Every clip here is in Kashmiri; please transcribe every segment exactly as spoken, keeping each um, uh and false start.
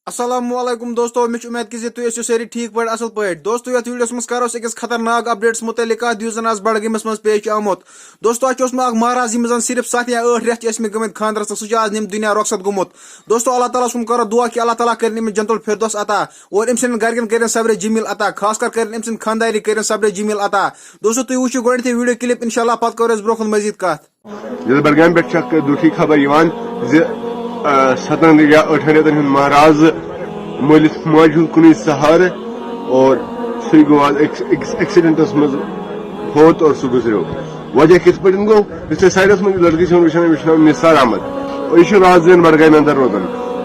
السلام علیکم دوستو، مےٚ چھِ اُمید کہِ زِ تُہۍ ٲسِو سٲری ٹھیٖک پٲٹھۍ، اَصٕل پٲٹھۍ۔ دوستو، یَتھ ویٖڈیوَس منٛز کَرو أسۍ أکِس خطرناک اپڈیٹَس مُتعلِق کَتھ، یُس زَن آز بڈگٲمِس منٛز پیش چھُ آمُت۔ دوستو، اَتہِ اوس مےٚ اَکھ مہراز، ییٚمِس زَن صرف ستھ یا ٲٹھ رٮ۪تھ چھِ ٲسۍ مٕتۍ گٔمٕتۍ خانٛدرَس تہٕ سُہ چھُ آز ییٚمہِ دُنیا رۄخصت گوٚمُت۔ دوستو، اللہ تعالیٰ ہَس کُن کَرو دُعا کہِ اللہ تعالیٰ کَرِ أمِس جنت الفردوس عطا اور أمۍ سٕنٛدٮ۪ن گَرِکٮ۪ن کَرِ صبرِ جمیٖل عطا، خاص کر کَرِ أمۍ سٕنٛدِ خانٛدارِ کَرِ صبرِ جمیٖل عطا۔ دوستو، تُہۍ وٕچھِو گۄڈٕنٮ۪تھ یہِ ویٖڈیو کلپ، اِنشاء اللہ پَتہٕ کَرو أسۍ برٛونٛہہ کُن مٔزیٖد کَتھ۔ ییٚلہِ بڈگامہِ پٮ۪ٹھ چھِ اکھ دُکھی خبر یِوان زِ، آ، ستن یا ٲٹھن رٮ۪تن ہُنٛد مہراز مٲلِس ماجہِ ہُنٛد کُنُے سہارٕ اور سُے گوٚو آز أکِس، أکِس ایکسیڈنٹس منٛز فوت اور سُہ گُزریو۔ وجہ کِتھ پٲٹھۍ گوٚو؟ یُس تۄہہِ سایڈس منٛز یہِ لڑکہٕ چھِو وٕچھان، یہِ چھُ ناو نثار احمد اور یہِ چھُ رازدین بڈگامہِ اندر روزان۔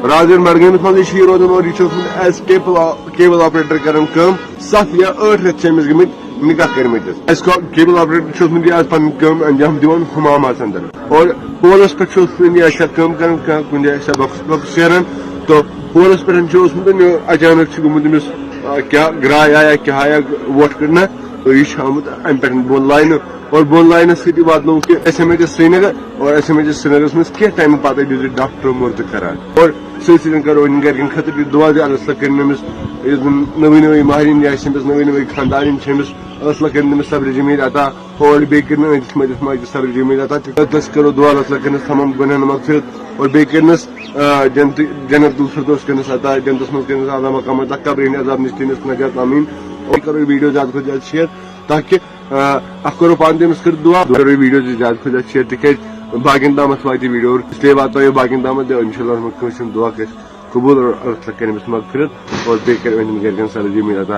رازدین بڈگٲمِس منٛزٕے چھُ یہِ روزان اور یہِ چھُ اوسمُت ایز کیبل، کیبل آپریٹر کران کٲم۔ ستھ یا ٲٹھ رٮ۪تھ چھِ أمِس گٔمٕتۍ نکاح کٔرمٕتِس۔ اَسہِ کوٚر کیبل آپریٹر چھُ اوسمُت یہِ آز پنٕنۍ کٲم انجام دِوان حمامس اندر۔ اور پولس پٮ۪ٹھ چھُ اوسمُت یہِ اَسہِ کٲم کران، کانٛہہ کُنہِ جایہِ آسہِ ہا بۄکس وۄکس شیران، تہٕ پولس پٮ۪ٹھ چھُ اوسمُت یہِ اچانک چھُ گوٚمُت أمِس، آ، کیٛاہ گراے آیا، کیٛاہ آیا، وۄٹھ کٔڑنہ، تہٕ یہِ چھُ آمُت امہِ پٮ۪ٹھ بۄن لاینہٕ۔ اور بۄن لاینس سۭتۍ واتنووُکھ یہِ S M H S Srinagar, اور ایس ایم ایچ ایس سرینگرس منٛز کینٛہہ ٹایمہٕ پتہٕ دِژ یہِ ڈاکٹر مُردٕ قرار۔ اور سۭتۍ سۭتۍ کرو أمۍ گرِکٮ۪ن خٲطرٕ تہِ دعا زِ اللہ تعالیٰ کٔرِن أمِس، یُس زن نٔوٕے نٔوٕے مہرِنۍ آسہِ أمِس، نٔوٕے نٔوٕے خانٛدارِنۍ چھِ أمِس، اللہ تعالیٰ کٔرِن أمِس صبرِ جمیٖل عطا۔ اور بیٚیہِ کٔرِن أہٕنٛدِس مٲلِس ماجہِ تہِ صبرِ جمیٖل عطا۔ تہٕ أسۍ کرو دعا اللہ تعالیٰ کٔرِنس تمام گۄنہن مغفرت اور بیٚیہِ کٔرِنس، آ، جنت، جنت الفردوس کٔرِنس عطا، جنتس منٛز کٔرِنس اعلیٰ مقام عطا، قبرِ ہٕنٛدِ عذاب نِش کٔرِنس نجات، آمیٖن۔ اور کرو یہِ ویٖڈیو زیادٕ کھۄتہٕ زیادٕ شیئر تاکہِ، آ، اکھ کرو پانہٕ تہِ أمِس کٔرِتھ دعا، بیٚیہِ کرو یہِ ویٖڈیو تہِ زیادٕ کھۄتہٕ زیادٕ شیئر، تِکیازِ باقین تامتھ واتہِ یہِ ویٖڈیو، اس لیے واتناو یہِ باقین تامتھ، تہٕ انشاءاللہ رحمان کٲنٛسہِ ہُنٛد دعا گژھِ قبول اور اللہ تعالیٰ کٔرِنس مغفرت اور بیٚیہِ کرِ أہٕنٛدٮ۪ن گرِکٮ۪ن صبرِ جمیٖل عطا۔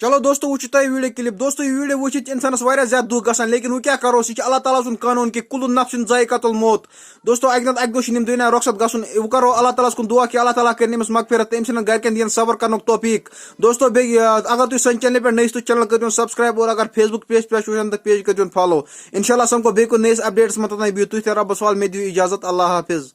چلو دوستو، وٕچھِو تۄہہِ ویٖڈیو کلپ۔ دوستو، یہِ ویٖڈیو وٕچھِتھ چھِ اِنسانَس واریاہ زیادٕ دُکھ گژھان، لیکن وۄنۍ کیٛاہ کَرو؟ یہِ چھِ اللہ تعالیٰ سُنٛد قانوٗن کہِ کُلُ نفسن ذائقۃ الموت۔ دوستو، اَکہِ نَتہٕ اَکہِ دۄہ چھِ یِم دُنیا رۄخصت گژھُن۔ وۄنۍ کَرو اللہ تعالیٰ ہَس کُن دُعا کہِ اللہ تعالیٰ کَرِ أمِس مغفرت تہٕ أمۍ سٕنٛدٮ۪ن گَرِکٮ۪ن دِیِن صبر کَرنُک توفیٖق۔ دوستو، بیٚیہِ، آ، اگر تُہۍ سانہِ چینلہِ پٮ۪ٹھ نٔے چھِو، چینل کٔرۍزیون سبسکرائب اور اگر Facebook پیج پٮ۪ٹھ چھِو وٕچھان تہٕ پیج کٔرۍزیون فالو۔ انشاءاللہ سَمکھو بیٚیہِ کُنہِ نٔیِس اپڈیٹَس منٛز، توٚتام بِہِو تُہۍ تہِ رۄبَس حوالہٕ، مےٚ دِیِو اِجازت، اللہ حافظ۔